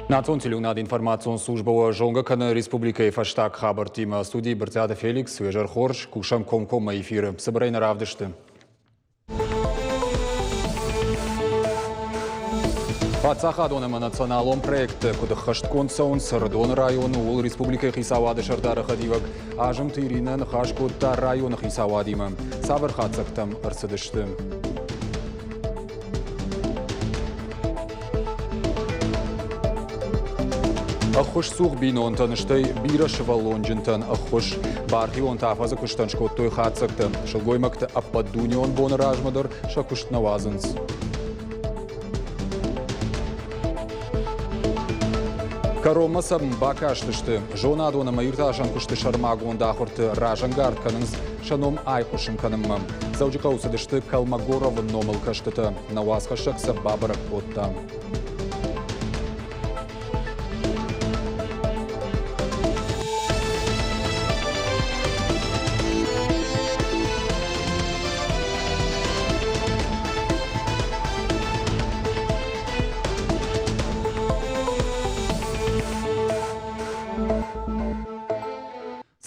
Национ телеуынады информацион службӕ уӕ зонгӕ кӕны республикӕйы фӕстаг хабӕрттимӕ. Студийы Брытъиаты Феликс, уе зӕр хорз, кусӕм комкоммӕ эфиры. Цыбырӕй нӕ равдысты. Паддзахадон ӕмӕ националон проекттӕ куыд ӕххӕстгонд цӕуынц Ӕрыдоны районы, ууыл республикӕйы хицауады сӕрдары хӕдивӕг Азымты Иринӕ ныхас кодта районы хицауадимӕ. Цавӕр хатдзӕгтӕм ӕрцыдысты? Ӕххуысцух бинонтӕн, стӕй бирӕ сывӕллонджынтӕн ӕххуыс. Бархионтӕ афӕдзы куыстӕн скодтой хатдзӕгтӕ. Сылгоймӕгты ӕппӕт дунеон боны размӕ дӕр сӕ куыст нӕ уадзынц. Кӕронмӕ сӕм бакастысты. Зонадон ӕмӕ иртасӕн куысты сӕрмагонд ахуырты разӕнгард кӕнынц сӕ ном айхъуысын кӕнынмӕ. Дзӕуджыхъӕуы цыдысты Колмогоровы номыл кӕстытӕ. Нӕ уацхӕссӕг сӕ бабӕрӕг кодта.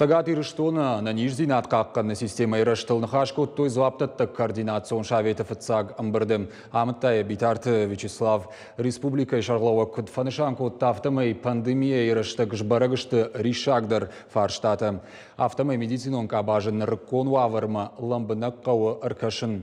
Цӕгат Ирыстоны ӕнӕниздзинад хъахъхъӕныны системӕйы рӕзтыл ныхас кодтой дзуапдӕттӕг координацион советы фыццаг ӕмбырды. Амыдта йӕ Битарты Вячеслав. Республикӕйы сӕргълӕууӕг куыд фӕнысан кодта, афтӕмӕй пандемийӕйы рӕстӕг сбӕрӕг сты риссагдӕр фарстатӕ. Афтӕмӕй медицинон къабазы нырыккон уавӕрмӕ лӕмбынӕг хъӕуы ӕркӕсын.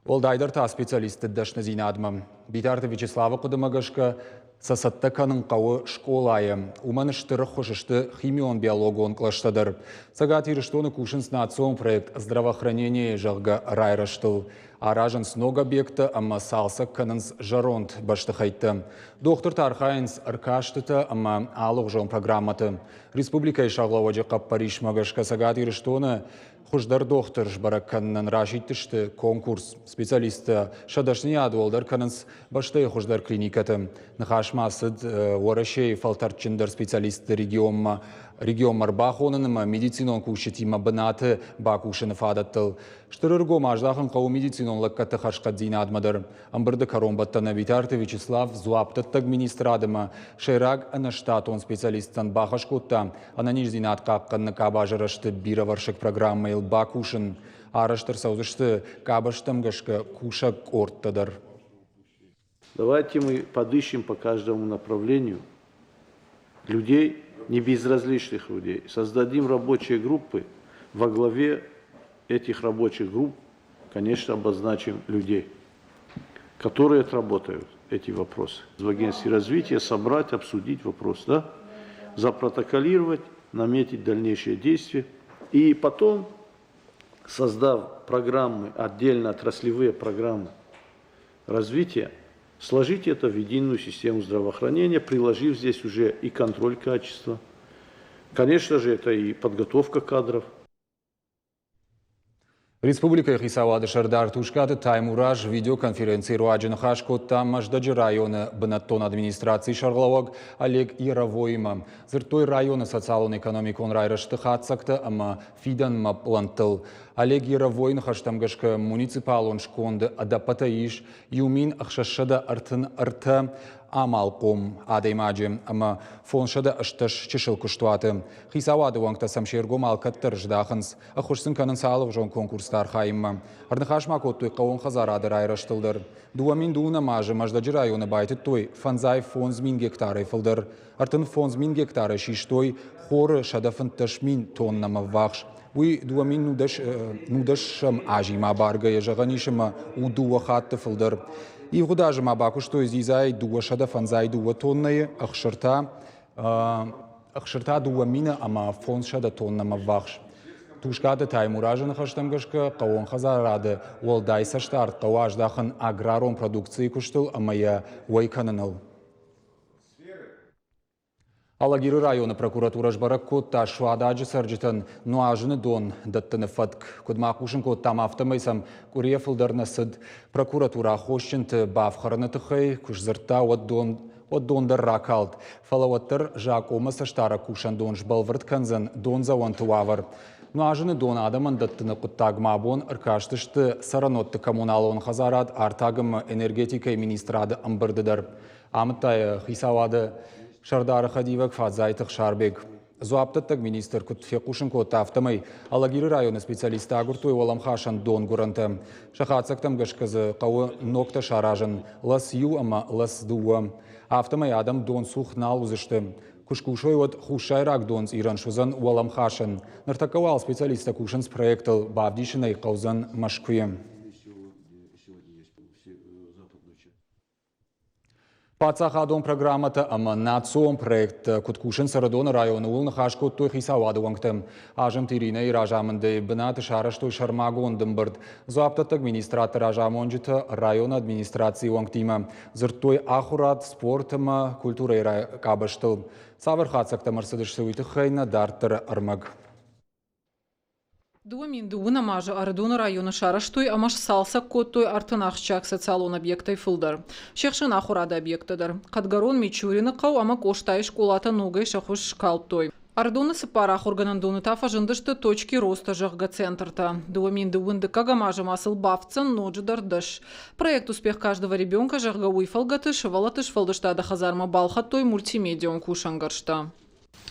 Уӕлдайдӕр та специалистты дӕсныдзинадмӕ. Битарты Вячеславы хъуыдымӕ гӕсгӕ, сӕ цӕттӕ кӕнын хъӕуы скъолайы. Уымӕн стыр ӕххуыс сты химион-биологон кълӕстӕ дӕр. Цӕгат Ирыстоны кусынц национ проект «Здравоохранение», зӕгъгӕ, райрӕзтыл. Аразынц ног объекттӕ ӕмӕ цалцӕг кӕнынц зӕронд бӕстыхӕйттӕ. Дохтыртӕ архайынц ӕркастытӕ ӕмӕ алыгъуызон программӕты. Республикӕйы сӕргълӕууӕджы хъӕппӕрисмӕ гӕсгӕ Цӕгат Ирыстоны Хуыздӕр дохтыр сбӕрӕг кӕнынӕн расидтысты конкурс. Специалисттӕ сӕ дӕсныйад уӕлдӕр кӕнынц бӕстӕйы хуыздӕр клиникӕты. Ныхас ма цыд Уӕрӕсейы фӕлтӕрдджындӕр специалистты регионмӕ регионмӕ ӕрбахонын ӕмӕ медицинон кусджытимӕ бынаты бакусыны фадӕттыл. Стыр ӕргом аздахын хъӕуы медицинон лӕггӕдты хӕрзхъӕддзинадмӕ дӕр. Ӕмбырды кӕронбӕттӕны Битарты Вячеслав дзуапдӕттӕг министрад ӕмӕ сӕйраг ӕнӕштатон специалисттӕн бахӕс кодта ӕнӕниздзинад хъахъхъӕныны къабазы рӕзты бирӕвӕрсыг программӕйыл бакусын. Арӕзт ӕрцӕудзысты къабӕзтӕм гӕсгӕ кусӕг къордтӕ дӕр. Давайте мы подыщем по каждому направлению людей, не безразличных людей, создадим рабочие группы. Во главе этих рабочих групп, конечно, обозначим людей, которые отработают эти вопросы. В агентстве развития собрать, обсудить вопрос, да? запротоколировать, наметить дальнейшие действия. И потом, создав программы, отдельно отраслевые программы развития, сложить это в единую систему здравоохранения, приложив здесь уже и контроль качества. Конечно же, это и подготовка кадров. Республикӕйы хицауады сӕрдар Тускъаты Таймураз видеоконференцийы руаджы ныхас кодта Мӕздӕджы районы бынӕттон администрацийы сӕргълӕууӕг Олег Яровоимӕ. Дзырдтой районы социалон-экономикон райрӕзты хатдзӕгтӕ ӕмӕ фидӕнмӕ пълӕнттыл. Олег Яровойы ныхӕстӕм гӕсгӕ муниципалон сконды ӕдӕппӕтӕй ис 1633 амалхъом адӕймаджы ӕмӕ 518 чысыл куыстуаты. Хицауады уӕнгтӕ сӕм се ргом алкӕддӕр здахынц. Ӕххуыс сын кӕнынц алыгъуызон конкурсты архайынмӕ. Ӕрныхас ма кодтой хъӕууон хӕдзарады райрӕзтыл дӕр. 2012 азы Мӕздӕджы районы байтыдтой 55 000 гектарӕй фылдӕр. 35 000 гектарӕй систой хоры 115 000 тоннӕмӕ ввахс. Уый 2019 азимӕ абаргӕйӕ зӕгъӕн ис ӕмӕ у дыууӕ хатты фылдӕр. Ивгъуыд азы ма бакуыстой дзидзайы 252 тоннӕйы, ӕхсыртӕ ӕхсыртӕ 2000 ӕмӕ 500 тоннӕмӕ ввахс. Тускъаты Таймуразы ныхӕстӕм гӕсгӕ, хъӕууон хӕдзарады уӕлдай цӕстдард хъӕуы аздахын аграрон продукцийы куыстыл ӕмӕ йӕ уӕй кӕныныл. Алагиры районы прокуратурӕ сбӕрӕг кодта Суададжы цӕрджытӕн нуазыны дон дӕттыны фӕтк. Куыд ма хъусын кодтам, афтӕмӕй сӕм къуырийӕ фылдӕр нӕ цыд. Прокуратурӕ аххосджынты бафхӕрыны тыххӕй куы сдзырдта, уӕд дон уӕд дон дӕр ракалд. Фӕлӕ уӕддӕр закъонмӕ цӕстдарӕг кусӕндон сбӕлвырд кӕндзӕн дондзӕуӕнты уавӕр. Нуазыны дон адӕмӕн дӕттыны хъуыддагмӕ абон ӕркастысты цӕрӕнуӕтты коммуналон хӕдзарад, артаг ӕмӕ энергетикӕйы министрады ӕмбырды дӕр. Амыдта йӕ хицауады. сӕрдары хӕдивӕг Фадзайты Ӕхсарбег. Дзуапдӕттӕг министр куыд фехъусын кодта, афтӕмӕй Алагиры районы специалисттӕ агуырдтой уӕлӕмхасӕн донгуырӕнтӕ. Сӕ хатдзӕгтӕм гӕсгӕ дзы хъӕуы ногтӕ саразын лӕс иу ӕмӕ лӕс дыууӕ. Афтӕмӕй адӕм донцух нал уыдзысты. Куы скусой, уӕд хуссайраг донцъирӕн суыдзӕн уӕлӕмхасӕн. Ныртӕккӕ уал специалисттӕ кусынц проектыл, бавдисын ӕй хъӕудзӕн Мӕскуыйы. Паддзахадон программӕтӕ ӕмӕ национ проекттӕ куыд кусынц Ӕрыдоны районы, ууыл ныхас кодтой хицауады уӕнгтӕ. Азымты Иринӕйы разамындӕй бынаты сарӕзтой сӕрмагонд ӕмбырд. Дзуапдӕттӕг министрадты разамонджытӕ районы администрацийы уӕнгтимӕ дзырдтой ахуырад, спорт ӕмӕ культурӕйы къабӕзтыл. Цавӕр хатдзӕгтӕм ӕрцыдысты, уый тыххӕй нӕ дарддӕры ӕрмӕг. 2009 азы Ӕрыдоны районы сарӕзтой ӕмӕ сцалцӕг кодтой 30 ахсджиаг социалон объекттӕй фылдӕр. Се хсӕн ахуырады объекттӕ дӕр. Хъӕдгӕрон Мичурины хъӕу ӕмӕ Къостайы скъолатӕ ногӕй сӕ хуыз скалдтой. Ӕрыдоны цыппар ахуыргӕнӕндоны та фӕзындысты Точки роста, зӕгъгӕ, центртӕ. 2021 азы ма сыл бафтдзӕн ноджыдӕр дӕс. Проект «Успех каждого ребенка», зӕгъгӕ, уый фӕлгӕты сывӕллӕтты сфӕлдыстады хӕдзармӕ балхӕдтой мультимедион кусӕнгӕрзтӕ.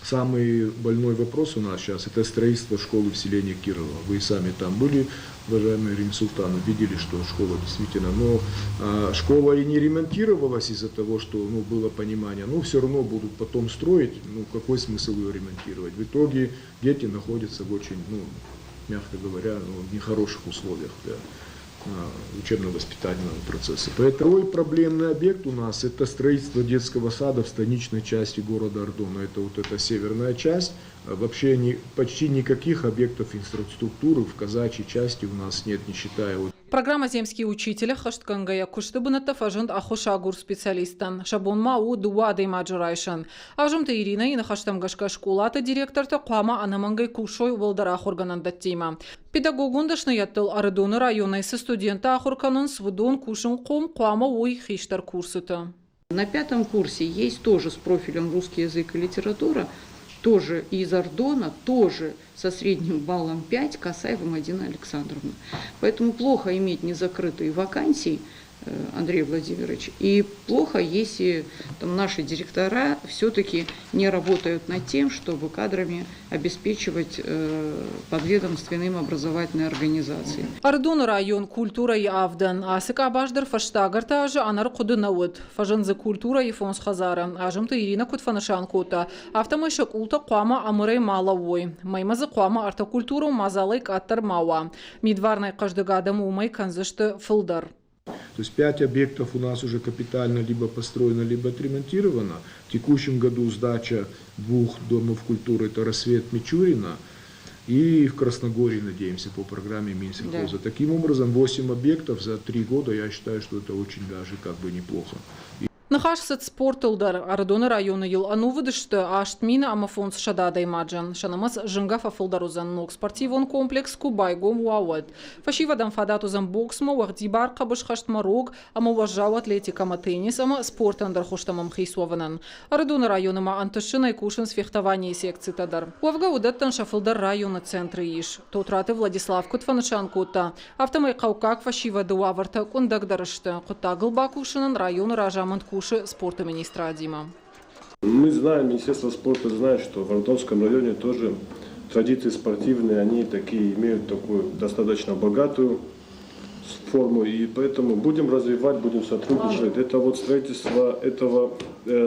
Самый больной вопрос у нас сейчас – это строительство школы в селении Кирова. Вы сами там были, уважаемый Ирина Султанов, видели, что школа действительно… Но школа и не ремонтировалась из-за того, что, ну, было понимание, ну, все равно будут потом строить, ну, какой смысл ее ремонтировать? В итоге дети находятся в очень, ну, мягко говоря, ну, нехороших условиях для учебно-воспитательного процесса. Второй проблемный объект у нас – это строительство детского сада в станичной части города Ардона. Это вот эта северная часть. Вообще не, почти никаких объектов инфраструктуры в казачьей части у нас нет, не считая вот Программӕ «Земский учитель» ӕххӕстгӕнгӕйӕ куысты бынӕттӕ фӕзынд ӕххуысагур специалисттӕн. Сӕ бон ма у дыууӕ адӕймаджы райсын. Азымты Иринӕйы ныхӕстӕм гӕсгӕ скъолаты директортӕ хъуамӕ ӕнӕмӕнгӕй кусой уӕлдӕр ахуыргӕнӕндӕттимӕ. Педагогон дӕсныйӕдтыл Ӕрыдоны районӕй цы студенттӕ ахуыр кӕнынц, уыдон кусынхъом хъуамӕ уой хистӕр курсыты. На пятом курсе есть тоже с профилем русский язык и литература, тоже из Ардона, тоже со средним баллом 5 Касаева Мадина Александровна. Поэтому плохо иметь незакрытые вакансии, Андрей Владимирович, и плохо, если там наши директора все-таки не работают над тем, чтобы кадрами обеспечивать подведомственные им образовательные организации. Ӕрыдоны район культурӕйы авдӕн. Ацы къабаз дӕр фӕстаг ӕртӕ азы ӕнӕрхъуыды нӕ уыд. Фӕзынд дзы культурӕйы фондз хӕдзары. Азымты Иринӕ куыд фӕнысан кодта, афтӕмӕй сӕ къултӕ хъуамӕ ӕмырӕй ма лӕууой. Мӕймӕ дзы хъуамӕ ӕртӕ культурон мадзалӕй къаддӕр ма уа. Мидварнӕй хъӕздыг адӕм уымӕй кӕндзысты фылдӕр. То есть пять объектов у нас уже капитально либо построено, либо отремонтировано. В текущем году сдача двух домов культуры – это «Рассвет» Мичурина и в Красногории, надеемся, по программе Минсельхоза. Да. Таким образом, 8 объектов за 3 года, я считаю, что это очень даже как бы неплохо. Ныхас цыд спортыл дӕр. Ӕрыдоны районы йыл ӕнувыд сты 8500 адӕймаджы. Сӕ нымӕц зынгӕ фӕфылдӕр уыдзӕн ног спортивон комплекс куы байгом уа, уӕд. Фӕсивӕдӕн фадат уыдзӕн боксмӕ, уӕгъдибар хъӕбысхӕстмӕ, рог ӕмӕ уӕззау атлетикӕмӕ, теннис ӕмӕ спорты ӕндӕр хуызтӕм ӕмхиц уӕвынӕн. Ӕрыдоны районы ма ӕнтыстджынӕй кусынц фехтованийы секцитӕ дӕр. Уӕвгӕ уыдӕттӕн сӕ фылдӕр районы центры ис. Тотраты Владислав куыд фӕнысан кодта, афтӕмӕй хъӕуккаг фӕсивӕды уавӕртӕ къуындӕгдӕр сты. Хъуыддагыл бакусынӕн районы разамынд кусы спорты министрадимӕ. Мы знаем, Министерство спорта знает, что в Ардонском районе тоже традиции спортивные, они такие имеют такую достаточно богатую форму, и поэтому будем развивать, будем сотрудничать. Это вот строительство этого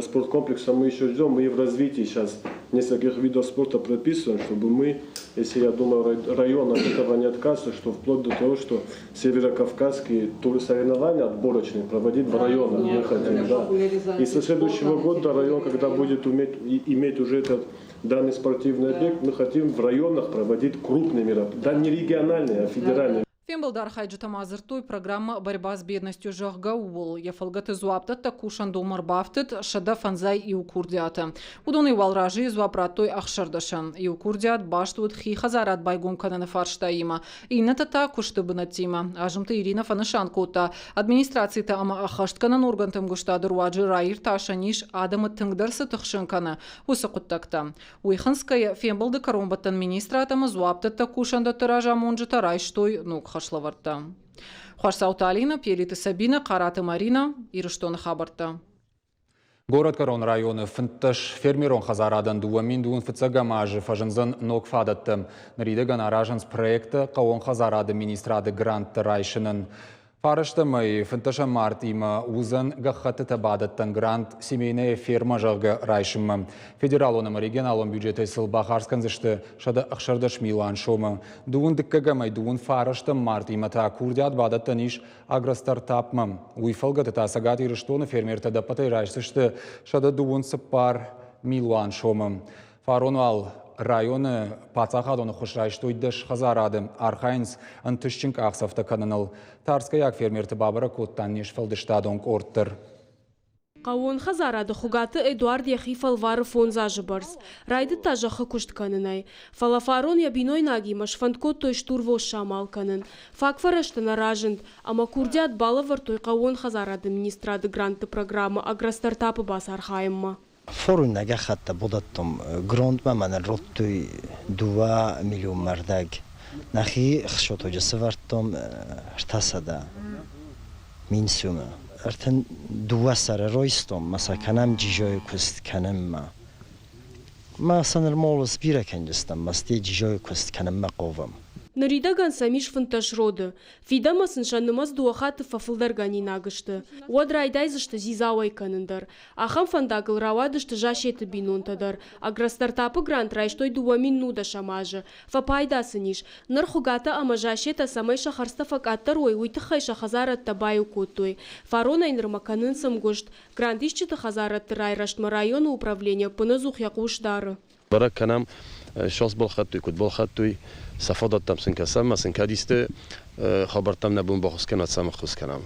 спорткомплекса мы еще ждем, мы и в развитии сейчас нескольких видов спорта прописываем, чтобы мы, если, я думаю, район от этого не откажется, что вплоть до того, что северокавказские соревнования отборочные проводить в районах мы хотим. Да. И со следующего года район, когда будет уметь, иметь уже этот данный спортивный объект, мы хотим в районах проводить крупные мероприятия, да, не региональные, а федеральные. Фембӕлды архайджытӕ ма дзырдтой программӕ «Борьба с бедностью», зӕгъгӕ, ууыл. Йӕ фӕлгӕты дзуапдӕттӕг кусӕндонмӕ ӕрбафтыд 151 курдиаты. Уыдонӕй уал разыйы дзуапп радтой 16-ӕн. Иу курдиат баст уыд хи хӕдзарад байгом кӕныны фарстаимӕ, иннӕтӕ та куысты бынӕттимӕ. Азымты Иринӕ фӕнысан кодта, администрацитӕ ӕмӕ ӕххӕстгӕнӕн органты ӕмгуыстады руаджы раиртасӕн ис, адӕмы тынгдӕр цы тыхсын кӕны, уыцы хъуыддӕгтӕ. Уый хынцгӕйӕ фембӕлды кӕронбӕттӕн министрад ӕмӕ дзуапдӕттӕг кусӕндӕтты разамонджытӕ райстой ног хӕслӕвӕрдтӕ. Хуасдзауты Алина, Пелиты Сабина, Хъараты Марина, Ирыстоны хабӕрттӕ. Горӕтгӕрон районы 15 фермерон хӕдзарадӕн 2025 азы фӕзындзӕн ног фадӕттӕ. Ныридӕгӕн аразынц проекттӕ хъӕууон хӕдзарады министрады гранттӕ райсынӕн. Фарӕстӕмӕй фынддӕсӕм мартъимӕ уыдзӕн гӕххӕттытӕ бадӕттӕн грант «Семейная ферма», зӕгъгӕ, райсынмӕ. Федералон ӕмӕ регионалон бюджетӕй сыл бахардз кӕндзысты 116 милуан сомы. Дыууын дыккӕгӕмӕй дыууын фарӕстӕм мартъимӕ та курдиат бадӕттӕн ис Агростартапмӕ. Уый фӕлгӕты та Цӕгат Ирыстоны фермертӕ ӕдӕппӕтӕй райсдзысты 124 милуан сомы. Фарон уал районы паддзахадон ӕххуыс райстой 10 хӕдзарады, архайынц ӕнтыстджын къахдзӕфтӕ кӕныныл. Тарскӕйаг фермерты бабӕрӕг кодта не сфӕлдыстадон къорд дӕр. Хъӕууон хӕдзарады Хуыгаты Эдуард йӕхи фӕлвары фондз азы бӕрц. Райдыдта зӕххы куыст кӕнынӕй. Фӕлӕ фарон йӕ бинойнагимӕ сфӕнд кодтой стурвос самал кӕнын. Фаг фӕрӕзтӕ нӕ разынд, ӕмӕ курдиат балӕвӕрдтой хъӕууон хӕдзарады министрады грантты программӕ Агростартап-ы бацархайынмӕ. Форуйнаг гӕххӕттӕ бадӕттон грантмӕ мӕнӕн радтой дыууӕ миллионмӕ рдӕг. Нӕхи хсотоджы сӕвӕрдтон 300 000 сомы. 32 сӕры райстон ма сӕ кӕнӕм джизойы куыст кӕнынмӕ. Ма сӕ нырма сбирӕ кӕндзыстӕм, ма стӕй джизойы куыст кӕнынмӕ хъавӕм. Ныридӕгӕн сӕм ис 15 роды. Фидӕнмӕ сын сӕ нымӕц дыууӕ хатты фӕфылдӕргӕнинаг сты. Уӕд райдайдзысты дзидза уӕй кӕнын дӕр. Ахӕм фӕндагыл рауадысты Зассеты бинонтӕ дӕр. Агростартапы грант райстой 2019 азы. Фӕпайда сын ис. Ныр Хуыгатӕ ӕмӕ Зассетӕ цӕмӕй сӕ хӕрдзтӕ фӕкъаддӕр уой, уый тыххӕй сӕ хӕдзарӕдтӕ баиу кодтой. Фаронӕй нырмӕ кӕнынц ӕмгуыст. Грантисджыты хӕдзарӕдты райрӕзтмӕ районы управлени ӕппынӕдзух йӕ хъус дары. Бӕрӕг кӕнӕм, сос балхӕдтой, куыд балхӕдтой, сӕ фадӕттӕм сын кӕсӕм ӕмӕ сын кӕд исты хабӕрттӕм нӕ бон баххуыс кӕнӕм, цӕмӕ ӕххуыс кӕнӕм.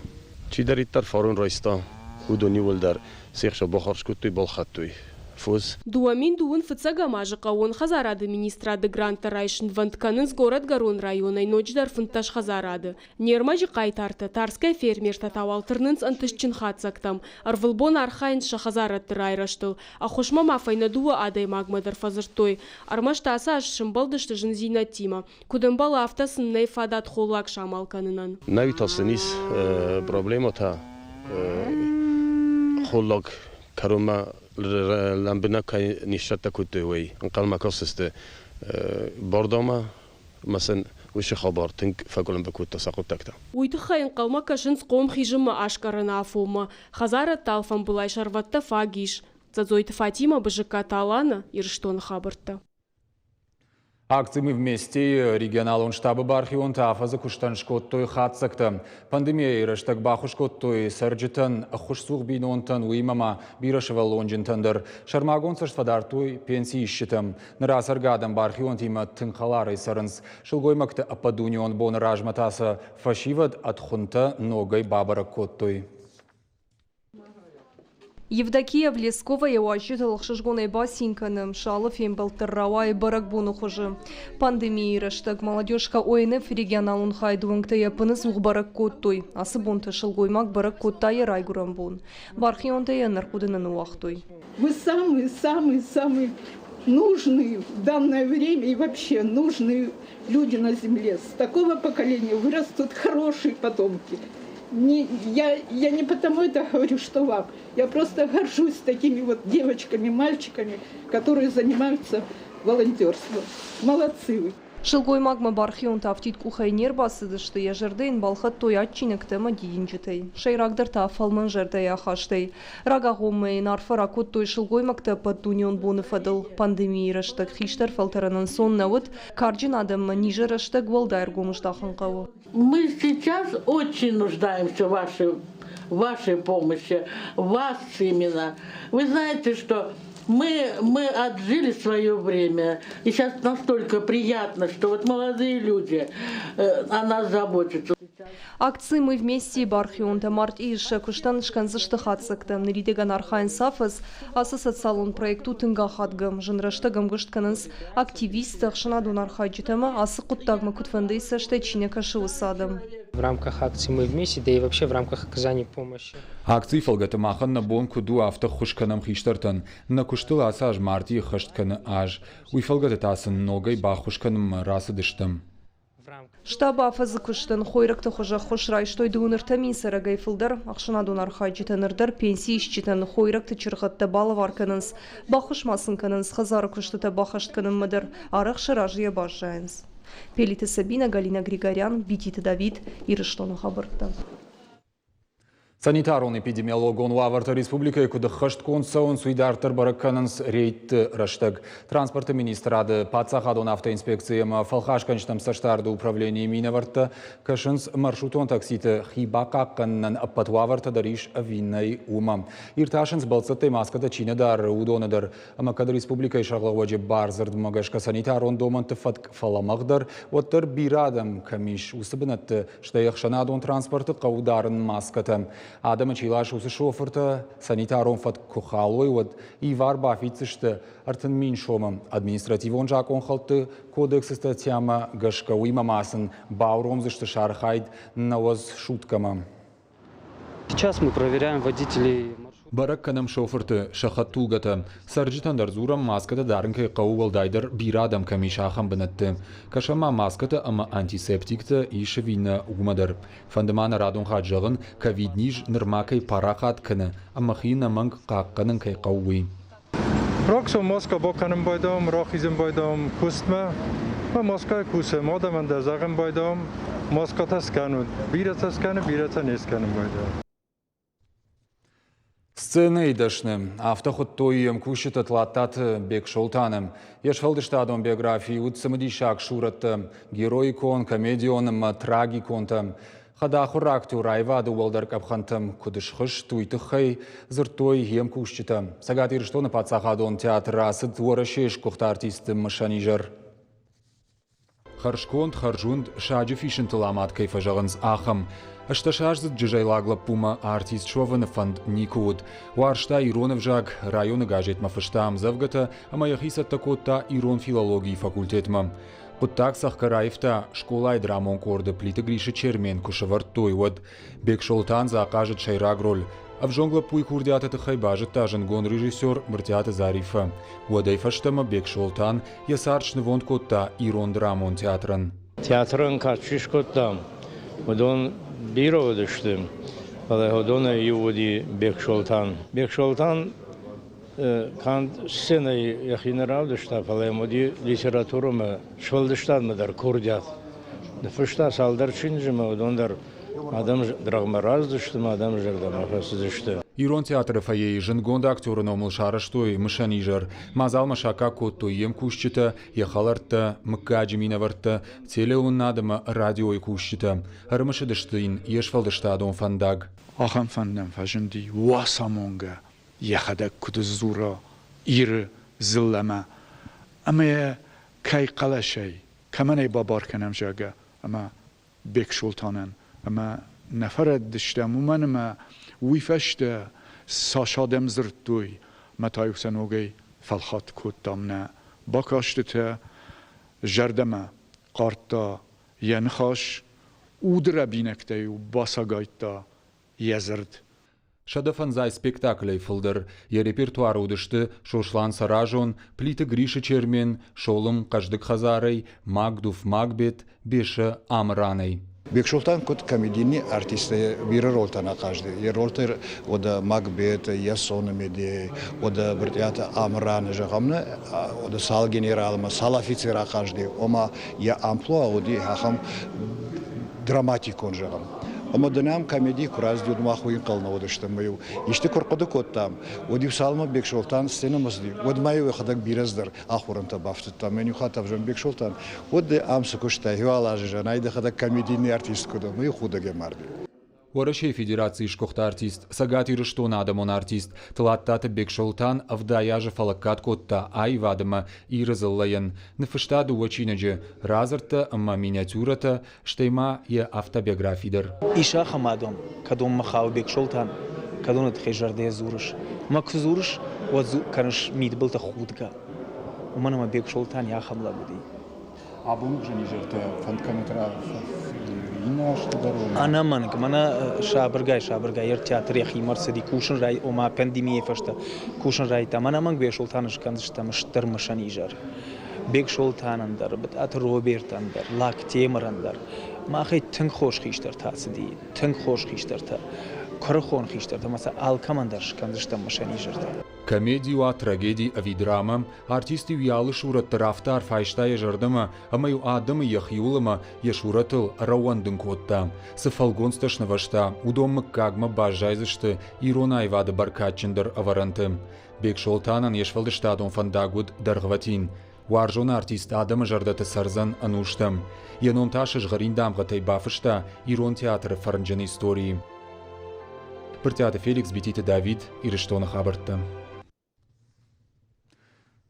Чидӕриддӕр фарон райста, уыдон иууылдӕр се хсӕв бахарз кодтой, балхӕдтой фос. 2002 фыццӕгӕм азы хъӕууон хӕдзарады министрады гранттӕ райсынвӕнд кӕнынц Горӕтгӕрон районӕй ноджыдӕр 15 хӕдзарады. Не рмӕджы хъайтартӕ, Тарскӕйы фермертӕ та уал тырнынц ӕнтыстджын хатдзӕгтӕм, ӕрвылбон архайынц сӕ хӕдзарӕдты райрӕзтыл. Ӕххуысмӕ ма фӕйнӕ дыууӕ адӕймагмӕ дӕр фӕдзырдтой. Ӕрмӕст ацы аз сӕмбӕлдысты зындзинӕдтимӕ. Куыд ӕмбӕлы, афтӕ сын нӕй фадат холлаг самал кӕнынӕн. Нӕ та сын ис проблемӕтӕ холлаг кӕронмӕ лӕмбынӕг кӕй не сцӕттӕ кодтой, уый. Ӕнхъӕлмӕ кӕсдзысты бордомӕ ӕмӕ сын уыцы хабар тынг фӕкъуылымпы кодта сӕ хъуыддӕгтӕ. Уый тыххӕй ӕнхъӕлмӕ кӕсынц хъом хизынмӕ аскъӕрыны афонмӕ. Хӕдзарӕдты алфамбылай сӕрвӕттӕ фаг ис. Дзӕдзойты Фатимӕ, Бызыккаты Алана, Ирыстоны хабӕрттӕ. Акци «Мы вместе» регионалон штабы бархионтӕ афӕдзы куыстӕн скодтой хатдзӕгтӕ. Пандемийӕйы рӕстӕг баххуыс кодтой цӕрджытӕн, ӕххуысцух бинонтӕн, уыимӕ ма бирӕсывӕллонджынтӕн дӕр. Сӕрмагонд цӕст фӕдардтой пенсиисджытӕм. Ныр ацӕргӕ адӕм бархионтимӕ тынг хӕларӕй цӕрынц. Сылгоймӕгты ӕппӕтдунеон боны размӕ та сӕ фӕсивӕд ӕд хуынтӕ ногӕй бабӕрӕг кодтой. Евдокия Влескова йӕ уазджытыл ӕхсызгонӕй бацин кӕны, сӕ алы фембӕлд дӕр рауайы бӕрӕгбоны хуызы. Пандемийы рӕстӕг молодежка ОНФ регионалон хайды уӕнгтӕ йӕ ӕппынӕдзух бӕрӕг кодтой. Ацы бонты сылгоймаг бӕрӕг кодта йӕ райгуырӕн бон. Бархионтӕ йӕ ӕнӕрхъуыды нӕ ныууагътой. Вы самые, самые, самые нужные в данное время и вообще нужные люди на земле. С такого поколения вырастут хорошие потомки. Не, я не потому это говорю, что вам. Я просто горжусь такими вот девочками, мальчиками, которые занимаются волонтерством. Молодцы вы. Сылгоймагмӕ бархионтӕ афтид къухӕй не рбацыдысты, йӕ зӕрдӕ йын балхӕдтой адджинӕгтӕ ӕмӕ дидинджытӕй. Сӕйрагдӕр та фӕлмӕн зӕрдӕйы ахастӕй. Рагагъоммӕ йын арфӕ ракодтой сылгоймӕгты ӕппӕтдунеон боны фӕдыл. Пандемийы рӕстӕг хистӕр фӕлтӕрӕн ӕнцон нӕ уыд, карджын адӕммӕ низы рӕстӕг уӕлдай ӕргом здахын хъӕуы. Мы сейчас очень нуждаемся в вашей помощи, вас именно. Вы знаете, что мы отжили свое время, и сейчас настолько приятно, что вот молодые люди о нас заботятся. Акци «Мы вместе» бархионтӕ мартъийы сӕ куыстӕн скӕндзысты хатдзӕгтӕ. Ныридӕгӕн архайынц афӕдз. Ацы социалон проект у тынг ахадгӕ. Зын рӕстӕг ӕмгуыст кӕнынц активисттӕ, ӕхсӕнадон архайджытӕ ӕмӕ ацы хъуыддагмӕ куыдфӕндыйы цӕстӕй чи нӕ кӕсы, уыцы адӕм. В рамках акции «Мы вместе», да и вообще в рамках оказания помощи. Акцийы фӕлгӕты махӕн нӕ бон куыд у, афтӕ ххуыс кӕнӕм хистӕртӕн. Нӕ куыстыл ацы аз мартъийы ӕххӕст кӕны аз. Уый фӕлгӕты та сын ногӕй баххуыс кӕнынмӕ рацыдыстӕм. Штабы афӕдзы куыстӕн хойрӕгты хуызы ӕххуыс райстой 33 000 цӕрӕгӕй фылдӕр. Ӕхсӕнадон архайджытӕ ныр дӕр пенсиисджытӕн хойрӕгты чыргъӕдтӕ балӕвар кӕнынц, баххуыс ма сын кӕнынц хӕдзары куыстытӕ баххӕст кӕнынмӕ дӕр, арӕх сӕ разыйӕ баззайынц. Пелиты Сабинӕ, Галина Григорян, Бититы Давид, Ирыстоны хабӕрттӕ. Санитарон-эпидемиологон уавӕртӕ республикӕйы куыд ӕххӕстгонд цӕуынц, уый дарддӕр бӕрӕг кӕнынц рейдты рӕстӕг. Транспорты министрады, паддзахадон автоинспекцийы ӕмӕ фӕлхасгӕнджытӕм цӕстдарды управленийы минӕвӕрттӕ кӕсынц маршрутон такситы хи бахъахъхъӕнынӕн ӕппӕт уавӕртӕ дӕр ис ӕви нӕй, уымӕ. Иртасынц бӕлццӕттӕй маскӕтӕ чи нӕ дары, уыдоны дӕр. Ӕмӕ кӕд республикӕйы сӕргълӕууӕджы бардзырдмӕ гӕсгӕ санитарон домӕнты фӕтк фӕлӕмӕгъдӕр, уӕддӕр бирӕ адӕм кӕм ис, уыцы бынӕтты, стӕй ӕхсӕнадон транспорты хъӕуы дарын маскӕтӕ. Адӕмы чи ласы, уыцы шофыртӕ санитарон фӕтк куы халой, уӕд ивар бафиддзысты 30 000 сомы. Административон закъонхӕлдты кодексы статьямӕ гӕсгӕ уыимӕ ма сын бауромдзысты сӕ архайд 90 суткӕмӕ. Сейчас мы проверяем водителей. Бӕрӕг кӕнӕм шофырты, сӕ хӕдтулгӕтӕ. Цӕрджытӕн дӕр дзурӕм, маскӕтӕ дарын кӕй хъӕуы уӕлдайдӕр бирӕ адӕм кӕм ис, ахӕм бынӕтты. Кӕсӕм ма маскӕтӕ ӕмӕ антисептиктӕ ис ӕви нӕ, уымӕ дӕр. Фӕнды ма нӕ радон хатт зӕгъын, ковид-низ нырма кӕй парахат кӕны ӕмӕ хи ӕнӕмӕнг хъахъхъӕнын кӕй хъӕуы, уый. Рагсом маскӕ бакӕнын байдам, рахизын байдам куыстмӕ. Мӕ маскӕйы кусӕм, адӕмӕн дӕр зӕгъын байдам, маскӕтӕ скӕнут. Бирӕтӕ скӕны, бирӕтӕ не скӕнын байдам. Сценӕйы дӕсны, афтӕ хуыдтой йе мкусджытӕ Тлаттаты Бексолтаны. Йе сфӕлдыстадон биографийы уыд цымыдисаг сурӕттӕ, героикон, комедион ӕмӕ трагиконтӕ. Хӕдахуыр актер аивады уӕлдӕр къӕпхӕнтӕм куыд схызт, уый тыххӕй дзырдтой йе мкусджытӕ. Цӕгат Ирыстоны паддзахадон театры ацыд Уӕрӕсейы сгуыхт артистты мысӕн изӕр. Хӕрзконд, хӕрзуынд, саджы фисынтыл амад кӕй фӕзӕгъынц, ахӕм. Ӕстдӕсаздзыд джызӕйлаг лӕппумӕ артист суӕвыны фӕнд никуы уыд. Уарзта ирон ӕвзаг, районы газетмӕ фыста ӕмдзӕвгӕтӕ ӕмӕ йӕхи цӕттӕ кодта ирон филологийы факультетмӕ. Хъуыддаг цӕхгӕр аивта, скъолайы драмон къорды Плиты Грисы Чермен куы сӕвӕрдтой, уӕд. Бексолтан дзы ахъазыд сӕйраг роль. Ӕвзонг лӕппуйы курдиаты тыххӕй базыдта зындгонд режиссер Брытъиаты Зариффӕ. Уӕдӕй фӕстӕмӕ Бексолтан йӕ цард снывонд кодта ирон драмон театрӕн. Театрӕн кад чи скодта, уыдон бирӕ уыдысты, фӕлӕ уыдонӕй иу уыди Бексолтан. Бексолтан канд сценӕйы йӕхи нӕ равдыста, фӕлӕ йӕм уыди литературӕмӕ, сфӕлдыстадмӕ дӕр курдиат. Ныффыста цалдӕр чиныджы ӕмӕ уыдон дӕр адӕм рӕгъмӕ рацыдысты ӕмӕ адӕмы зӕрдӕмӕ фӕцыдысты. Ирон театры фойейы зындгонд актеры номыл сарӕзтой мысӕн изӕр. Мадзалмӕ саккаг кодтой йе мкусджытӕ, йӕ хӕлӕрттӕ, мыггаджы минӕвӕрттӕ, телеуынынад ӕмӕ радиойы кусджытӕ. Ӕрымысыдысты йын йе сфӕлдыстадон фӕндаг. Ахӕм фӕнд нӕм фӕзынди уацамонгӕ йӕхӕдӕг куыд сдзура Иры дзыллӕмӕ ӕмӕ йӕ кӕй хъӕлӕсӕй, кӕмӕн ӕй бабар кӕнӕм, зӕгъгӕ, ӕмӕ Бексолтанӕн ӕмӕ нӕ фӕрӕддыстӕм, уымӕн ӕмӕ уый фӕстӕ цас адӕм дзырдтой, ӕмӕ та-иу сӕ ногӕй фӕлхатт кодтам нӕ бакастытӕ, зӕрдӕмӕ хъардта йӕ ныхас, уды рӕбинӕгтӕ-иу бацагайдта йӕ дзырд. 150 спектаклӕй фылдӕр йӕ репертуары уыдысты Сослан Цӕразон, Плиты Грисы Чермен, Солым хъӕздыг хӕдзарӕй, Магдуф Макбет, Бесӕ Амыранӕй. Бексолтан куыд комедийный артисттӕ бирӕ ролтӕ нӕ хъазыди. Йӕ ролтӕ уӕдӕ Макбет, Ясоны Медей, уӕдӕ Брытъиаты Амыраны, зӕгъӕм, нӕ, уӕдӕ цал генералмӕ, цал офицер ахъазыди, ома йӕ амплуа уыди ахӕм драматикон, зӕгъӕм. Ӕмӕ дын ам комеди куы рацыди, уӕд мах уый ӕнхъӕл нӕ уыдыстӕм. Ӕмӕ-иу исты куы ӕрхъуыды кодтам, уӕд-иу цалынмӕ Бексолтан сценӕмӕ цыди, уӕдмӕ-иу йӕхӕдӕг бирӕ цыдӕр ахорӕнтӕ бафтыдта. Мӕн иу хатт ӕвзӕрм Бексолтан, уӕд ды ам цы куыстай, уал азы зӕнӕй дӕхӕдӕг комедийный артист куы дӕ, ӕмӕ-иу худӕгӕй марди. Уӕрӕсейы Федерацийы сгуыхт артист, Цӕгат Ирыстоны адӕмон артист Тлаттаты Бексолтан 70 азы фӕлӕггад кодта аивад ӕмӕ Иры дзыллӕйӕн. Ныффыста дыууӕ чиныджы, радзырдтӕ ӕмӕ миниатюрӕтӕ, стӕй ма йӕ автобиографи дӕр. Ис ахӕм адӕм, кӕдонмӕ хауы Бексолтан, кӕдоны тыххӕй зӕрдӕйӕ дзурыс. Ӕмӕ куы дзурыс, уӕд кӕныс мидбылты худгӕ. Уымӕн ӕмӕ Бексолтан йӕ ахӕм лӕг уыди. Абоны хуызӕн изӕртӕ фӕнд кӕнут Иннӕ азты дӕр Ӕнӕмӕнг, мӕнӕ сабыргай-сабыргай ӕр театр йӕхимӕ ӕрцыди кусын рай, ома пандемийӕйы фӕстӕ кусын райдыдта. Ӕнӕмӕнг Бексолтаны скӕндзыстӕм стыр мысӕн изӕр. Бексолтанӕн дӕр, Бытъаты Робертӕн дӕр, Лактемырӕн дӕр. Махӕй тынг хорз хистӕртӕ ацыди, тынг хорз хистӕртӕ, куырыхон хистӕртӕ ӕмӕ сӕ алкӕмӕн дӕр скӕндзыстӕм мысӕн изӕртӕ. Комеди уа, трагеди ӕви драмӕ, артист-иу йӕ алы сурӕт дӕр афтӕ арф айста йӕ зӕрдӕмӕ, ӕмӕ-иу адӕмы йӕхиуыл ӕмӕ йӕ сурӕтыл ӕрӕууӕндын кодта. Цы фӕлгонцтӕ снывӕзта, уыдон мыггагмӕ баззайдзысты ирон аивады бӕркадджындӕр ӕвӕрӕнты. Бексолтанӕн йе сфӕлдыстадон фӕндаг уыд дӕргъвӕтин. Уарзон артист адӕмы зӕрдӕты цӕрдзӕн ӕнустӕм. Йӕ ном та сызгъӕрин дамгъӕтӕй бафыста ирон театры фӕрнджын историйы. Брытъиаты Феликс, Бититы Давид, Ирыстоны хабӕрттӕ.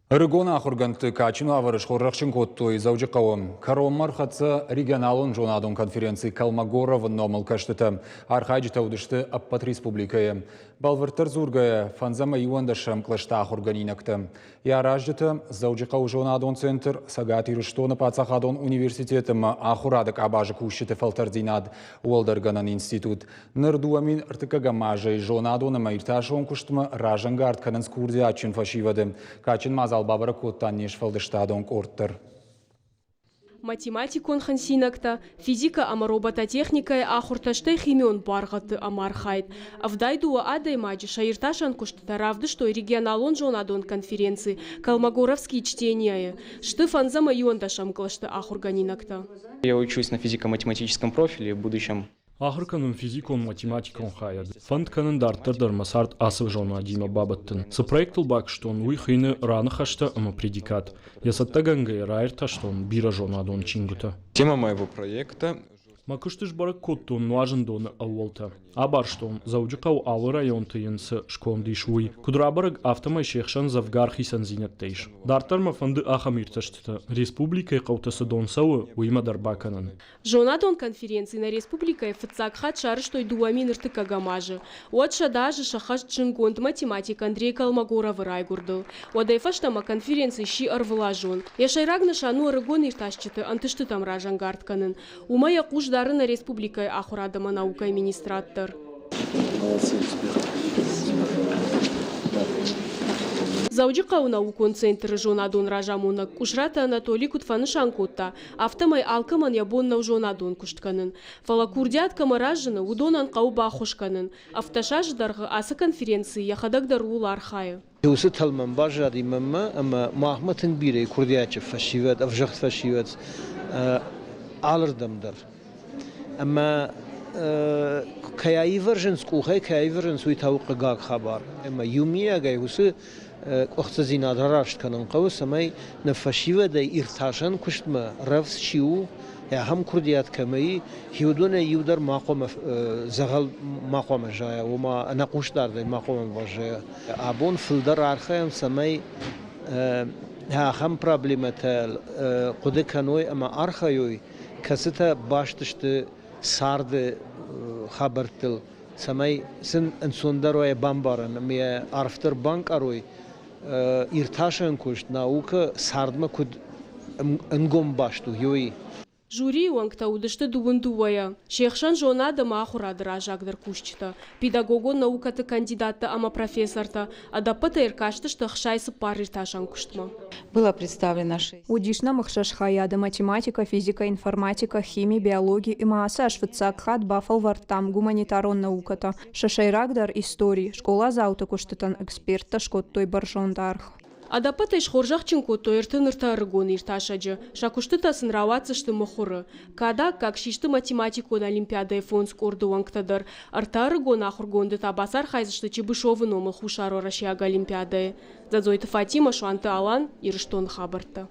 Ӕрыгон ахуыргӕндты кадджын уавӕры схорзӕхджын кодтой Дзӕуджыхъӕуы. Кӕронмӕ ӕрхӕццӕ регионалон зонадон конференци Колмогоровы номыл кӕстытӕ. Архайджытӕ уыдысты ӕппӕт республикӕйы. Бӕлвырддӕр дзургӕйӕ, фӕндзӕм ӕмӕ иуӕндӕсӕм кълӕсты ахуыргӕнинӕгтӕ. Йӕ аразджытӕ Дзӕуджыхъӕуы зонадон центр, Цӕгат Ирыстоны паддзахадон университет ӕмӕ ахуырады къабазы кусджыты фӕлтӕрддзинад уӕлдӕргӕнӕн институт. Ныр 2003 азӕй зонадон ӕмӕ иртасон куыстмӕ разӕнгард кӕнынц курдиатджын фӕсивӕды. Кадджын мадзал бабӕрӕг кодта не сфӕлдыстадон къорд дӕр. Математикон хынцинӕгтӕ, физикӕ ӕмӕ робототехникӕйы ахуыртӕ, стӕй химион буаргъӕдты ӕмархайд. 72 адӕймаджы сӕ иртасӕн куыстытӕ равдыстой регионалон зонадон конференци «Колмогоровские чтения-йы. Сты фӕндзӕм ӕмӕ иуӕндӕсӕм кълӕсты ахуыргӕнинӕгтӕ. Я учусь на физико-математическом профиле в будущем. Ахуыр кӕнын физикон-математикон хайад. Фӕнд кӕнын дарддӕр дӕр мӕ цард ацы зонадимӕ бабӕттын. Цы проектыл бакуыстон, уый хуыйны раныхӕстӕ ӕмӕ предикат. Йӕ цӕттӕгӕнгӕйӕ раиртӕстон бирӕ зонадон чингуытӕ. Тема моего проекта Мӕ куысты сбӕрӕг кодтон нуазындоны ӕууӕлтӕ. Абарстон, Дзӕуджыхъӕуы алы районты йын цы сконд ис, уый. Куыд рабӕрӕг, афтӕмӕй се хсӕн дзӕвгар хицӕндзинӕдтӕ ис. Дарддӕр мӕ фӕнды ахӕм иртӕстытӕ, республикӕйы хъӕуты цы дон цӕуы, уыимӕ дӕр бакӕнын. Зонадон конференци нӕ республикӕйы фыццаг хатт сарӕзтой 2001 азы. Уӕд 100 азы сӕххӕст зындгонд математик Андрей Колмогоровы райгуырдыл. Уӕдӕй фӕстӕмӕ конференци сси ӕрвылазон. Йӕ сӕйраг нысан у ӕрыгон иртасджыты ӕнтыстытӕм разӕнгард кӕнын. Уымӕ йӕ хъус дары нӕ республикӕйы ахуырад ӕмӕ наукӕйы министрад дӕр. Молодцы, успехов. Дзӕуджыхъӕуы наукон центры зонадон разамонӕг Къусраты Анатоли куыд фӕнысан кодта, Афтӕмӕй алкӕмӕн йӕ бон нӕу зонадон куыст кӕнын. Фӕлӕ курдиат кӕмӕ разыны, уыдонӕн хъӕуы баххуыс кӕнын. 17 азы дӕргъы ацы конференцийы йӕхӕдӕг дӕр ууыл архайы. Уыцы тӕлмӕн баззади мӕнмӕ ӕмӕ махмӕ тынг бирӕ курдиатджын фӕсивӕд, ӕвзыгъд фӕсивӕд алырдӕм дӕр. Ӕмӕ кӕй аивӕрзынц къухӕй, кӕй аивӕрзынц, уый та у хъыгаг хабар. Ӕмӕ иумиагӕй уыцы къуыхцыдзинад рараст кӕнын хъӕуы, цӕмӕй нӕ фӕсивӕдӕй иртасӕн куыстмӕ рӕвдз чи у, ахӕм курдиат кӕмӕ и, уыдонӕй иу дӕр ма хъуамӕ дзӕгъӕл ма хъуамӕ зайа, ома ӕнӕхъусдардӕй ма хъуамӕ баззайа. Абон фылдӕр архайӕм, цӕмӕй ахӕм проблемӕтӕ хъуыды кӕной ӕмӕ архайой, кӕцытӕ баст сты царды хабӕрттыл, цӕмӕй сын ӕнцондӕр уа бамбарӕн ӕмӕ арфдӕр банкъарой иртасӕн куыст, наукӕ цардмӕ куыд ӕнгом баст у, уый. Жюрийы уӕнгтӕ уыдысты дыууын дыууӕйӕ. Се хсӕн зонад ӕмӕ ахуырады раззагдӕр кусджытӕ, педагогон наукӕты кандидаттӕ ӕмӕ профессортӕ ӕдӕппӕтӕй ӕркастысты 64 иртасӕн куыстмӕ. Было представлено шесть. Уыдис нӕм ӕхсӕз хайады математикӕ, физикӕ, информатикӕ, хими, биологи ӕмӕ ацы аз фыццаг хатт бафӕлвӕрдтам гуманитарон наукӕтӕ. Сӕ сӕйрагдӕр истори, скъоладзауты куыстытӕн эксперттӕ скодтой бӕрзонд аргъ. Ӕдӕппӕтӕй схорзӕхджын кодтой 33 ӕрыгон иртасӕджы. Сӕ куыстытӕ сын рауадздзысты мыхуыры. Кады аккаг систы математикон олимпиадӕйы фондз къорды уӕнгтӕ дӕр. Ӕртӕ ӕрыгон ахуыргонды та бацархайдзысты Чебышевы номыл хуссаруӕрӕсейаг олимпиадӕйы. Дзӕдзойты Фатимӕ, Суанты Алан, Ирыстоны хабӕрттӕ.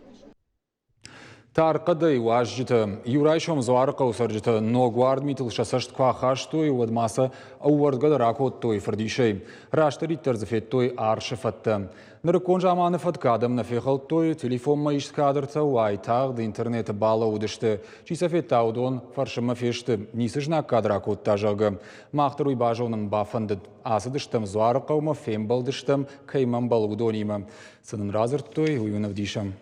Тархъӕдӕй уазджытӕ. Иу райсом Дзуарыхъӕуы цӕрджытӕ ног уард митыл сӕ цӕст куы ахастой, уӕд ма сӕ ӕууӕрдгӕ дӕр акодтой фырдисӕй. Растдӕриддӕр дзы федтой арсы фӕдтӕ. Нырыккон заманы фӕткы адӕм нӕ фехӕлдтой, телефонмӕ ист кадртӕ уайтагъд интернеты балӕууыдысты. Чи сӕ федта, уыдон фӕрсынмӕ фесты, ницы знаггад ракодта, зӕгъгӕ. Мах дӕр уый базонын бафӕндыд. Ацыдыстӕм Дзуарыхъӕумӕ, фембӕлдыстӕм, кӕимӕ ӕмбӕлы, уыдонимӕ. Цы нын радзырдтой, уый уын ӕвдисӕм.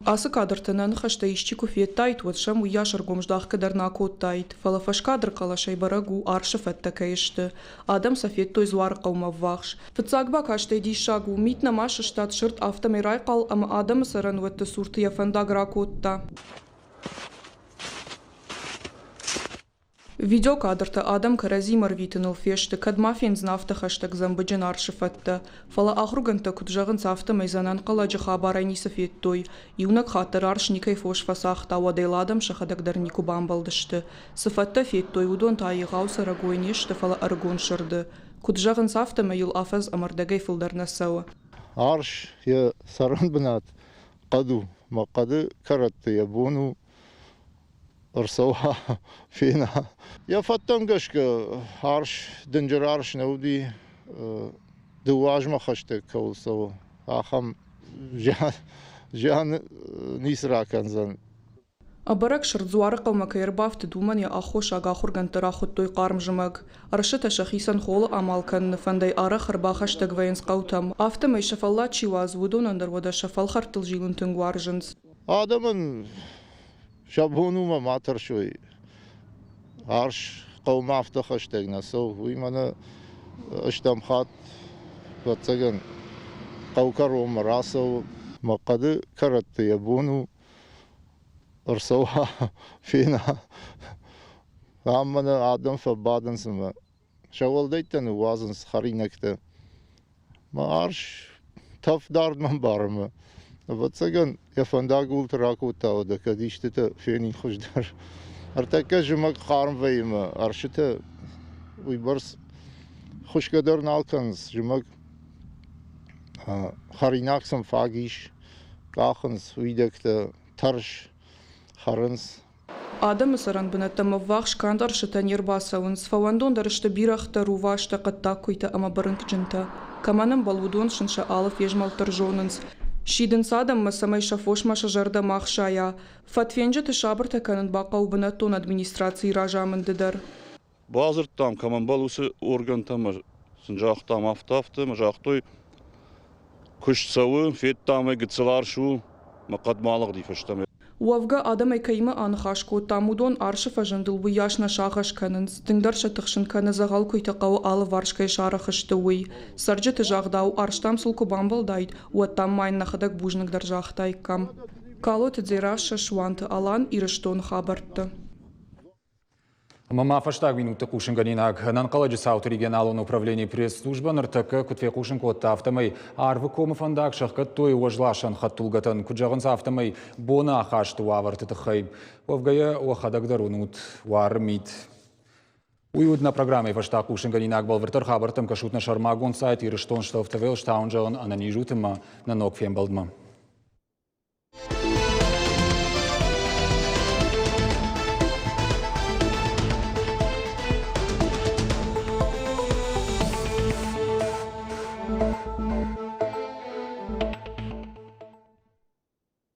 Ацы кадртӕ нӕ ныхӕстӕ исчи куы федтаид, уӕд сӕм уыйас ӕргомздахгӕ дӕр нӕ акодтаид, фӕлӕ фӕскадр хъӕлӕсӕй бӕрӕг у, арсы фӕдтӕ кӕй сты. Адӕм сӕ федтой Дзуарыхъӕумӕ ӕввахс. Фыццаг бакастӕй диссаг у, мит нӕма сыстад сырд, афтӕмӕй райхъал ӕмӕ адӕмы цӕрӕнуӕтты цурты йӕ фӕндаг ракодта. Видеокадртӕ адӕм кӕрӕдзимӕ ӕрвитыныл фесты, кӕд ма фендзынӕ афтӕ хӕстӕг дзӕмбыджын арсы фӕдтӕ. Фӕлӕ ахуыргӕндтӕ куыд зӕгъынц, афтӕмӕй дзы ӕнӕнхъӕлӕджы хабарӕй ницы федтой. Иунӕг хатт дӕр арс никӕй фос фӕцагъта, уӕд ыл адӕм сӕхӕдӕг дӕр никуы бамбӕлдысты. Цы фӕдтӕ федтой, уыдон та егъау цӕрӕгой не сты, фӕлӕ ӕрыгон сырды. Куыд зӕгъынц, афтӕмӕй йыл афӕдз ӕмӕ ӕрдӕгӕй фылдӕр нӕ цӕуы. Арс йӕ цӕрӕнбынат хъӕд у, мӕ хъӕды кӕрӕтты йӕ бон у ӕрцӕуа, фена. Йӕ фӕдтӕм гӕсгӕ арс, дынджыр арс нӕ уыди, дыууӕ азмӕ хӕстӕг кӕуыл цӕуы, ахӕм зиан ницы ракӕндзӕн. Ӕбӕрӕг сырд Дзуарыхъӕумӕ кӕй ӕрбафтыд, уымӕн йӕ аххосаг ахуыргӕндтӕ рахуыдтой хъарм зымӕг. Ӕрсытӕ сӕхицӕн холы амал кӕныны фӕндӕй арӕх ӕрбахӕстӕг вӕййынц хъӕутӕм. Афтӕмӕй сӕ фӕллад чи уадзы, уыдонӕн дӕр уӕдӕ сӕ фӕлхӕрттыл зилын тынг уарзынц. Адӕмӕн сӕ бон уымӕ ма тӕрсой. Арс хъӕумӕ афтӕ хӕстӕг нӕ цӕуы, уый мӕнӕ стӕм хатт, ӕвӕццӕгӕн, хъӕу кӕронмӕ рацӕуы. Мӕ хъӕды кӕрӕтты йӕ бон у ӕрцӕуа, фена. Ам мӕнӕ адӕм фӕбадынц ӕмӕ сӕ уӕлдӕйттӕ ныууадзынц хӕринӕгтӕ. Мӕ арс тӕф дардмӕ ӕмбары мӕ. Ӕвӕццӕгӕн, йӕ фӕндаг уылты ракодта, уӕдӕ кӕд истытӕ фенин хуыздӕр. Ӕртӕккӕ зымӕг хъарм вӕййы мӕ ӕрсытӕ уыйбӕрц хуысгӕ дӕр нал кӕнынц. Зымӕг хӕринаг сын фаг ис, къахынц уидӕгтӕ, тӕрс хӕрынц. Адӕмы цӕрӕнбынӕттӕм ӕввахс канд ӕрсытӕ не рбацӕуынц, фӕуӕндондӕр сты бирӕгътӕ, рувӕстӕ, хъӕддаг куыйтӕ ӕмӕ бырынкъджынтӕ. Кӕмӕн ӕмбӕлы, уыдон сын сӕ алы фезмӕлд дӕр зонынц. Сидынц адӕммӕ, цӕмӕй сӕ фосмӕ сӕ зӕрдӕ ма хсайа. Фӕдфенджыты сабыртӕ кӕнын бахъӕуы бынӕттон администрацийы разамынды дӕр. Бадзырдтам, кӕм ӕмбӕлы, уыцы органтӕм ӕмӕ сын загътам афтӕ-афтӕ ӕмӕ загътой, куыст цӕуы, федтам ӕй, гыццыл арс у, мӕ хъӕдмӕ алыгъди фӕстӕмӕ. Уӕвгӕ, адӕмӕй кӕимӕ аныхас кодтам, уыдон арсы фӕзындыл уыйас нӕ сагъӕс кӕнынц, тынгдӕр сӕ тыхсын кӕны дзӕгъӕл куыйты хъӕуы алыварс кӕй сарӕх сты, уый. Цӕрджыты загъдау, арс дам сыл куы бамбӕлдаид, уӕд дам ма йын нӕхӕдӕг бузныг дӕр загътаиккам. Калоты Дзерассӕ, Суанты Алан, Ирыстоны хабӕртты. Ӕмӕ ма фӕстаг минутты хъусынгӕнинаг ӕнӕнхъӕлӕджы цауты регионалон управленийы пресс-службӕ ныртӕккӕ куыд фехъусын кодта, афтӕмӕй Арвы комы фӕндаг сӕхгӕдтой уӕзласӕн хӕдтулгӕтӕн. Куыд зӕгъынц, афтӕмӕй боны ахасты уавӕрты тыххӕй. Уӕвгӕйӕ, уӕхӕдӕг дӕр уынут, уары мит. Уый уыд нӕ программӕйы фӕстаг хъусынгӕнинаг. Бӕлвырддӕр хабӕрттӕм кӕсут нӕ сӕрмагонд сайт Ирыстон ТВ-ыл. Стауын зӕгъын ӕнӕниз ут ӕмӕ нӕ ног фембӕлдмӕ.